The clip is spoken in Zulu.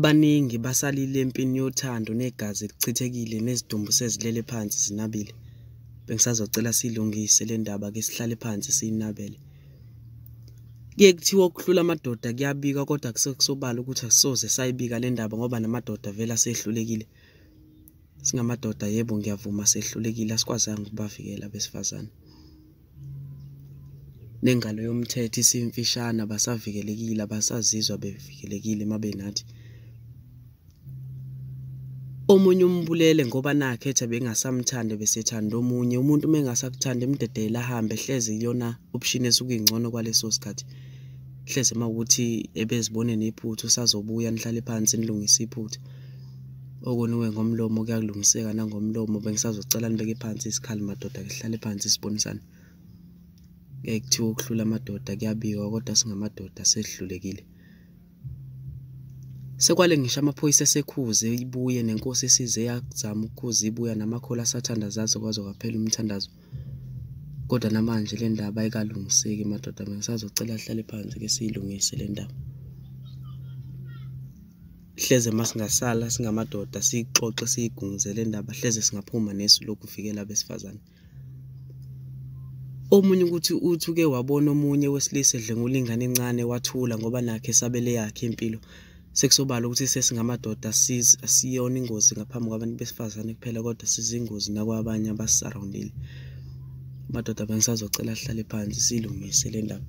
Baningi basalile empini yothando negazi elichithekile nezidumbu sezilele phansi zinabile. Bengisazocela siyilungise le ndaba, ake sihlale phansi siyinabele. Kuye kuthiwa okuhlula amadoda kuyabikwa, kodwa sekusobala ukuthi asisoze sayibika le ndaba ngoba namadoda vele asehlulekile. Singamadoda, yebo ngiyavuma sehlulekile, asikwazanga ukubavikela abesifazane. Nengalo yomthetho isimfishane, abasavikelekile, abasazizwa bevikelekile uma benathi. Omunye umbulele ngoba nakhu ethi ebengasamthandi ebesethanda omunye. Umuntu uma engasakuthandi emdedele ahambe, hleze iyona option esuke ingcono kwaleso sikhathi. Hleze uma kuwukuthi ebezibone nephutha usazobuya nihlale phansi nilungise iphutha. Okoniwe ngomlomo kuyakulungiseka nangomlomo. Bengisazocela nibeke phansi isikhali madoda, ake sihlale phansi sibonisane. Kuyaye kuthiwe okuhlula amadoda kuyabikwa, kodwa singamadoda sehlulekile. Sekwale ngisho amaphoyisa esekhuze ibuye nenkosi esize yazama ukukhuza ibuya namakholwa asathandaza aze kwaze kwaphela umthandazo. Kodwa namanje le ndaba ayikalungiseki madoda, bengisazocela sihlale phansi ke siyilungise le ndaba. Hleze masingasala singamadoda siyixoxe siyigunguze le ndaba, hleze singaphuma nesu lokuvikela abesifazane. Omunye ukuthi uthi uke wabona omunye wesilisa edlwengula ingane encane wathula ngoba nakhe esabele yakhe impilo. Sekusobala ukuthi sesingamadoda asiyona ingozi ngaphambi kwabantu besifazane kuphela, kodwa sizingozi nakwabanye abasisarawundile. Madoda, bengisazocela sihlale phansi siyilungise le ndaba.